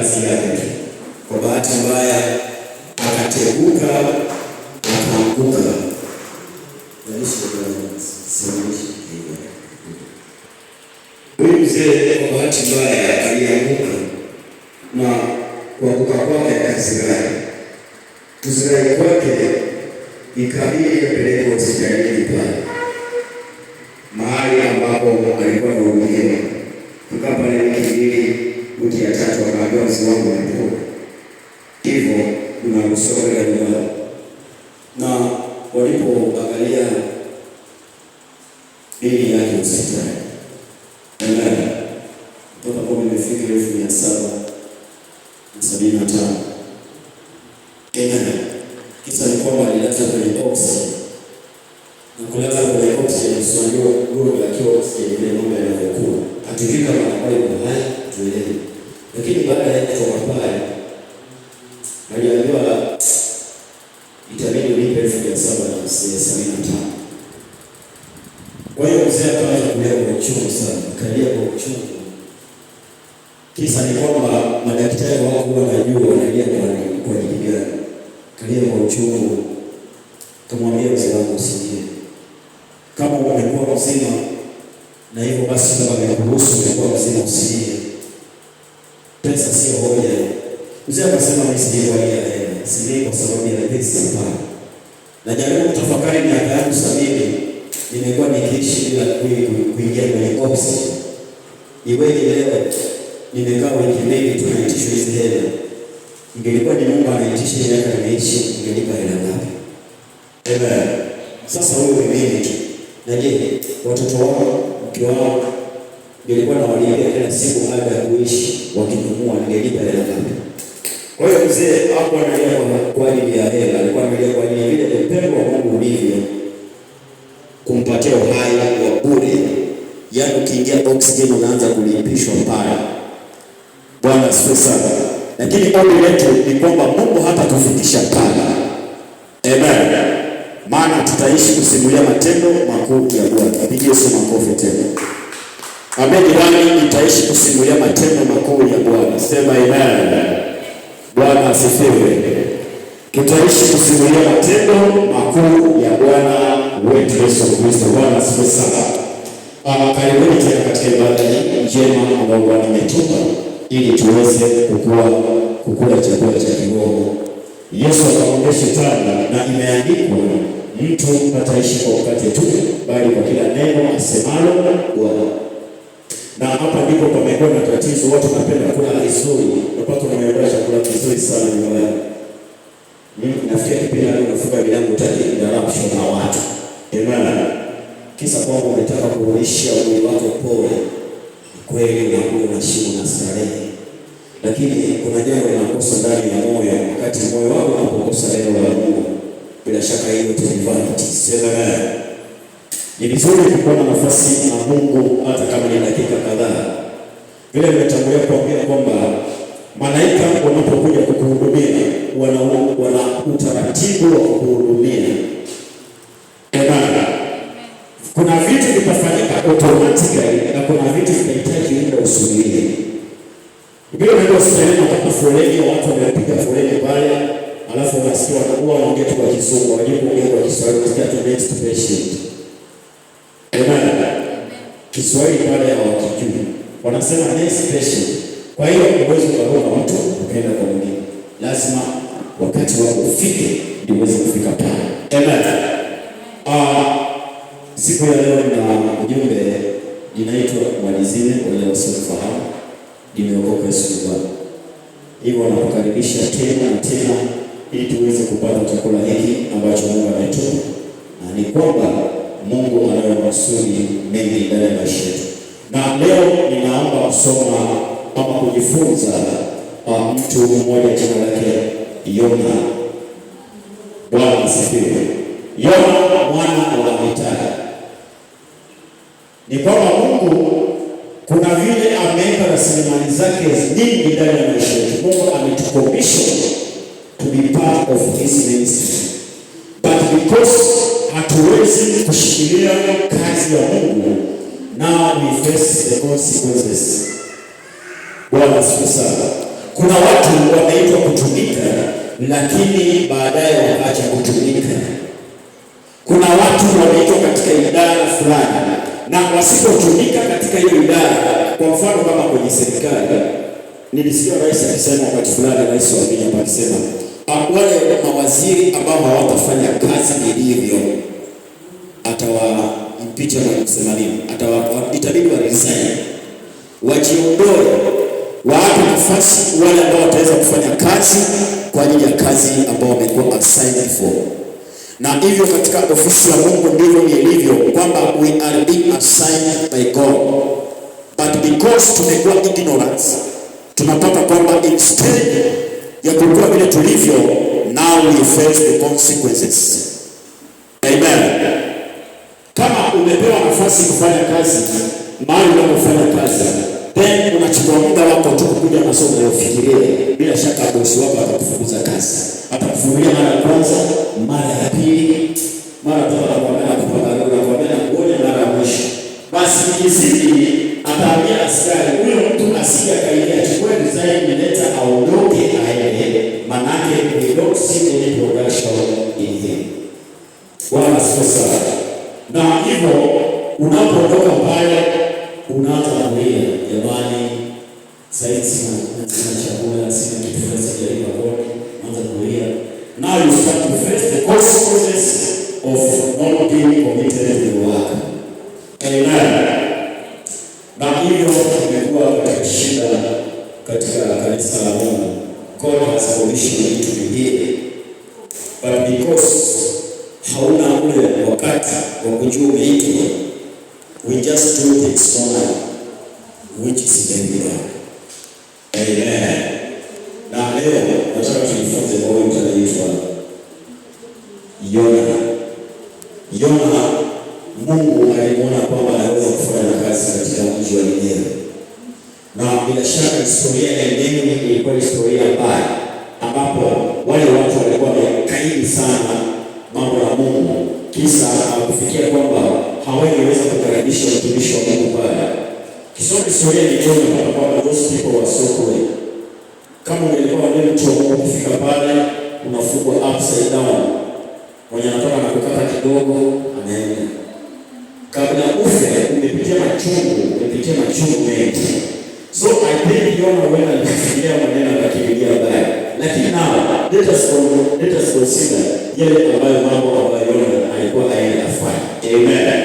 kazi yake tu. Kwa bahati mbaya akateguka, akaanguka. Huyu mzee kwa bahati mbaya alianguka, na kuanguka kwake akazirai. Kuzirai kwake ikabidi apelekwe hospitalini pale mahali ambapo alikuwa anahudumiwa. Kukaa pale wiki 2, wiki ya tatu akaambiwa, "Mzee wangu amepona, hivyo unaruhusiwa kwenda nyumbani." Na walipoangalia bili yake hospitali, amen, kutoka kwa imefika 775,000. Amen. Kisa ni kwamba alilazwa kwenye oxygen na kulaza kwenye oxygen, unajua mgonjwa akiwa oxygen vile mambo yanavyokuwa, hatujui kama anakuwa yuko hai, tuelewe. Lakini baada ya kutoka pale aliambiwa itabidi ulipe 775,000. Kwa hiyo mzee akaanza kulia kwa uchungu sana, kalia kwa uchungu. Kisa ni kwamba madaktari hawakuwa wanajua wanalia kwa ajili gani. Kalia kwa uchungu, kamwambia, "Mzee wangu, usilie. Kama umekuwa mzima na hivyo basi kama amekuruhusu umekuwa mzima, usilie. Pesa sio hoja." Mzee akasema, "Mimi silii kwa ajili ya hela, silii kwa sababu ya pesa, hapana. Najaribu kutafakari miaka yangu 70 nimekuwa nikiishi bila kuingia kwenye oxygen. Iweje leo nimekaa wiki 2 tu naitishwa hizi hela? Ingelikuwa ni Mungu anaitisha miaka nimeishi, ningelipa hela ngapi?" Amen. Sasa huyu ni mimi tu. Na je, watoto wao, mke wao, nilikuwa nawalipia kila siku ada ya kuishi, wakinunua, ningelipa hela ngapi? Kwa hiyo mzee hapo analia kwa ajili ya hela, alikuwa analia kwa ajili ya vile upendo wa Mungu ulivyo kumpatia uhai wa bure. Yaani ukiingia oxygen unaanza kulipishwa pale. Bwana asifiwe sana. Lakini ombi letu ni kwamba Mungu hatatufikisha pale. Amen. Maana tutaishi kusimulia matendo makuu ya Bwana. Pigie Yesu makofi tena. Ambie jirani, nitaishi kusimulia matendo makuu ya Bwana. Sema amen. Bwana asifiwe. Tutaishi kusimulia matendo makuu ya Bwana wetu Yesu Kristo. Bwana asifiwe sana. Karibuni tena katika ibada hii njema ambayo Bwana ametupa ili tuweze kukula chakula cha kiroho. Yesu akamwambia Shetani, na imeandikwa, mtu hataishi kwa mkate tu, bali kwa kila neno asemalo Bwana. Na hapa ndipo pamekuwa na tatizo, watu wanapenda kula vizuri, unapata umeandaa chakula kizuri sana nyumbani. Nafikia kipindi hadi unafunga milango, hutaki interruption na watu. Amen. Kisa kwamba umetaka kurudishia mwili wako pole. Kweli unakula, unashiba na starehe. Lakini kuna jambo linakosa ndani ya moyo. Wakati moyo wako unapokosa neno la Mungu, bila shaka hiyo yote ni vanity. Sema amen. Ni vizuri kukuwa na nafasi na Mungu hata kama ni dakika kadhaa. Vile nimetangulia kuambia kwamba malaika wanapokuja kukuhudumia wana utaratibu wa kukuhudumia. Amen. Kuna vitu vitafanyika automatically na kuna vitu vitahitaji muda usubirie. Vile unaenda hospitalini unapata foleni, watu wamepiga foleni pale, alafu unasikia wanakuwa wanaongea tu kwa Kizungu, hawajui kuongea kwa Kiswahili, unasikia tu "next patient". Amen. Kiswahili pale hawakijui. Wanasema "next patient". Kwa hiyo huwezi ukaruka mtu ukaenda kwa mwingine. Lazima wakati wako ufike ndio uweze kufika pale. Amen. Siku ya leo na ujumbe ninaitwa Mwadizime, wale wasiofahamu, nimeokoka, Yesu ni Bwana. Hivyo wanakukaribisha tena na tena ili tuweze kupata chakula hiki ambacho Mungu ametupa, na ni kwamba Mungu anayo makusudi mengi ndani ya maisha yetu. Na leo ninaomba kusoma ama kujifunza mtu mmoja jina lake Yona. Bwana asifiwe. Yona mwana wa Amitai. Ni kwamba Mungu kuna vile ameweka rasilimali zake nyingi ndani ya maisha yetu. Mungu ametucommission to be part of his ministry. But because hatuwezi kushikilia kazi ya Mungu, now we face the consequences. Bwana asifiwe sana. Kuna watu wameitwa kutumika, lakini baadaye wakaacha kutumika. Kuna watu wameitwa katika idara fulani na wasipotumika katika hiyo idara, kwa mfano kama kwenye serikali, nilisikia rais akisema wakati fulani, rais wa Kenya hapa akisema, wale mawaziri ambao hawatafanya kazi vilivyo atawa impeach ama kusema nini, itabidi wa resign, wajiondoe, waape nafasi wale ambao wataweza kufanya kazi kwa ajili ya kazi ambao wamekuwa assigned for. Na hivyo katika ofisi ya Mungu ndivyo ilivyo kwamba we are being assigned by God, but because tumekuwa ignorant, tunapata kwamba instead ya kukua vile tulivyo, now we face the consequences. Amen. Kama umepewa nafasi kufanya kazi mahali unapofanya kazi, then unachukua muda wako tu kukuja masomo ya ufikirie, bila shaka bosi wako atakufukuza kazi. Atakufungulia mara ya kwanza, mara ya pili, mara tatu, atakwambia nakupa barua, atakwambia nakuonya mara ya mwisho. Basi ikizidi, ataambia askari huyo mtu asije akaingia, achukue resign letter, aondoke aende, manake we don't see any production in him. Bwana asifiwe sana. Na hivyo unapoondoka pale unaanza kulia, jamani, sasa sina chakula, sina kitu fulani, sijalipa kodi, unaanza kulia. Now you start to face the consequences of not being committed to the work. Amen. Na hivyo tumekuwa katika shida katika kanisa la Mungu. God has commissioned you to be here. But because hauna ule wakati wa kujua umeitwa, we just do things normal, which is very bad. Amen. Na leo nataka tujifunze kwa huyu mtu anaitwa Yona. Yona, Mungu alimuona kwamba anaweza kufanya kazi katika mji wa Nineve, na bila shaka historia ya Nineve ilikuwa historia mbaya, ambapo wale watu walikuwa wamekaidi sana mambo ya Mungu, kisa hawakufikia kwamba hawangeweza kukaribisha mtumishi wa Mungu pale. Kisoma historia ya Nineve unapata kwamba those people were so cruel. Kama ungelikuwa wewe mtu wa Mungu kufika pale unafungwa upside down, mwenye anatoka na kukata kidogo anaenda. Kabla ufe umepitia machungu, umepitia machungu mengi. So I think Yona huenda alifikiria maneno akakimbilia mbali. Lakini now let us consider yale ambayo mambo ambayo Yona alikuwa aende afanye. Amen.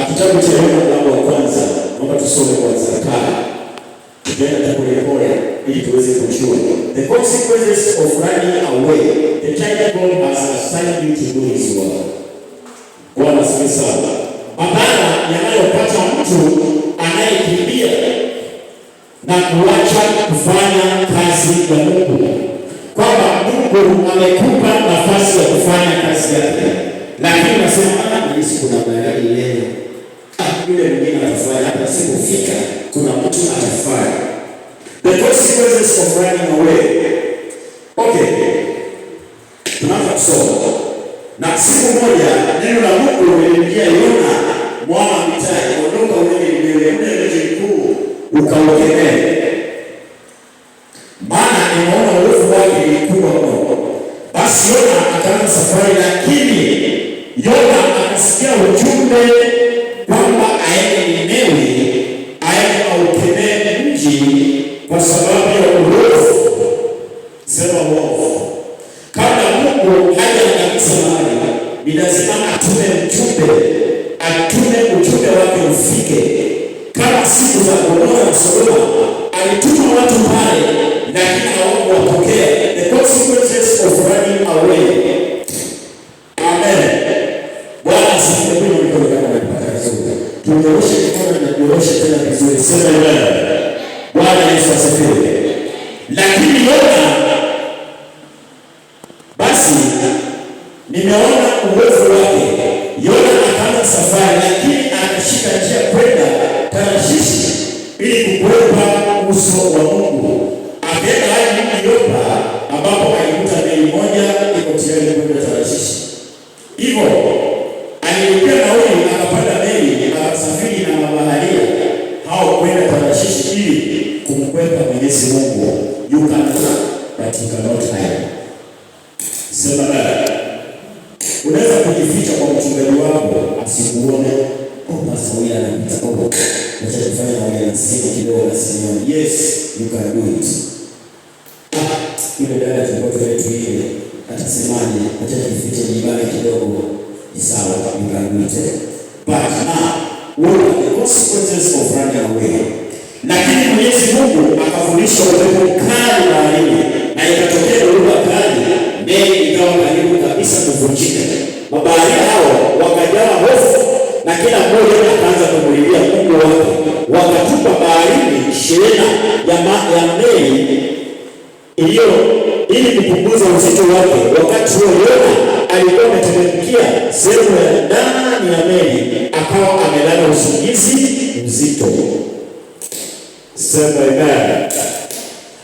Kitabu cha Yona mlango wa kwanza, naomba tusome kwanza kaa. Tukienda tu polepole ili tuweze kujua the consequences of running away the time God has assigned you to do his work. Bwana asifiwe sana. Madhara yanayopata mtu anayekimbia na kuacha kufanya kazi ya Mungu, kwamba Mungu amekupa nafasi ya kufanya kazi yake, lakini unasema, ah, nahisi kuna baridi leo, ah, yule mwingine atafanya, hata sipofika kuna mtu atafanya. The consequences of running away. Okay, tunaanza kusoma. Na siku moja neno la Mungu lilimjia Yona mwana wa Amitai, ondoka uende Nineve, ule mji mkuu, ukaukemee, maana nimeona uovu wake ni mkubwa mno. Basi Yona akaanza safari, lakini Yona akasikia ujumbe kwamba aende Ninewi, aende aukemee mji kwa sababu ya uovu. Sema uovu. Kabla Mungu hajaangamiza mahali, ni lazima atume mjumbe, atume ujumbe wake ufike. Kama siku za Gomora na Sodoma, alituma watu pale, lakini hawakuwapokea. The consequences of running away. Amen. Bwana asifiwe. Mimi mikono kama umepata vizuri. Tunyoroshe mikono na nyoroshe tena vizuri. Sema amen. Bwana Yesu asifiwe. Lakini Yona, basi nimeona uovu wake. Yona akaanza safari, lakini akashika njia kwenda Tarshishi ili kukwepa uso wa Mungu. Akaenda hadi mji Yopa, ambapo alikuta meli moja iko tayari kwenda Tarshishi. Hivyo alilipia nauli, akapanda meli, akasafiri na mabaharia hao kwenda Tarshishi ili Kumkwepa Mwenyezi Mungu, you can run but you cannot hide. Sema naye. Unaweza kujificha kwa mchungaji wako asikuone. Oh, pastor huyu anapita. Oh, acha tufanye naongea na simu kidogo na simu. Yes, you can do it. Ah, yule dada tulikuwa tuende tuimbe, atasemaje? Acha tujifiche jibane kidogo. Ni sawa, you can do it. But now, what are the consequences of running away? Lakini Mwenyezi Mungu akavumisha upepo mkali baharini, na ikatokea dhoruba kali, meli ikawa karibu kabisa kuvunjika. Mabaharia hao wakajawa hofu, na kila mmoja akaanza kumulilia Mungu wake. Wakatupa baharini shehena ya meli iliyo ili kupunguza uzito wake. Wakati huo Yona alikuwa ameteremkia sehemu ya ndani ya meli, akawa amelala usingizi mzito. Sema amen.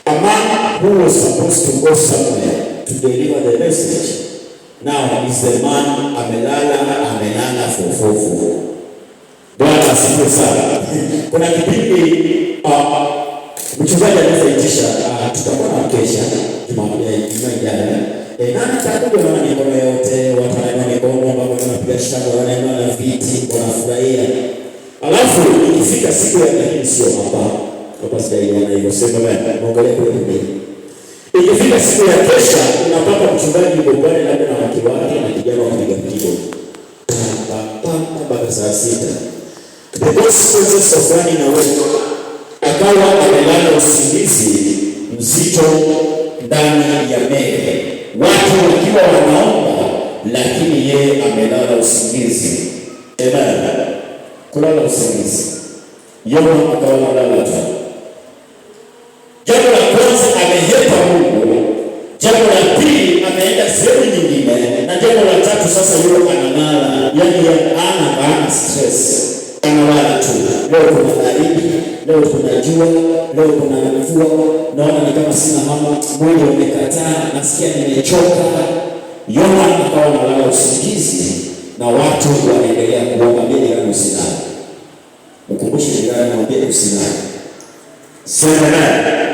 A man who was supposed to go somewhere to deliver the message now is the man amelala, amelala fofofo. Bwana asifiwe sana. Kuna kipindi mchungaji anaweza itisha, tutakuwa na mkesha Jumapili Ijumaa ijayo. Eh, nani atakuja? Naona mikono yote, watu wanainua mikono, baba wanapiga shangwe, wanainua na viti, wanafurahia. Alafu ikifika siku ya, lakini sio hapa. Hapa sijaiona hivyo. Sema amen. Muangalie kule pembeni. Ikifika siku ya kesha, unapata mchungaji yuko pale labda na wake wake na kijana wa kupiga keyboard. Mpaka saa 6. The consequences of running away. Akawa amelala usingizi mzito ndani ya meli, watu wakiwa wanaomba, lakini yeye amelala usingizi. Amen. Kulala usingizi. Yona akawa analala tu. Jambo la kwanza amehepa Mungu. Jambo la pili ameenda sehemu nyingine, na jambo la tatu sasa yule analala, yaani ana stress, analala tu. Leo kuna baridi, leo kuna jua, leo kuna mvua, naona ni kama sina hamu, mwili umekataa, nasikia nimechoka. Yona akawa analala usingizi na watu wanaendelea kuomba. Mwambie jirani usilale, mkumbushe jirani, mwambie usilale. Sema naye.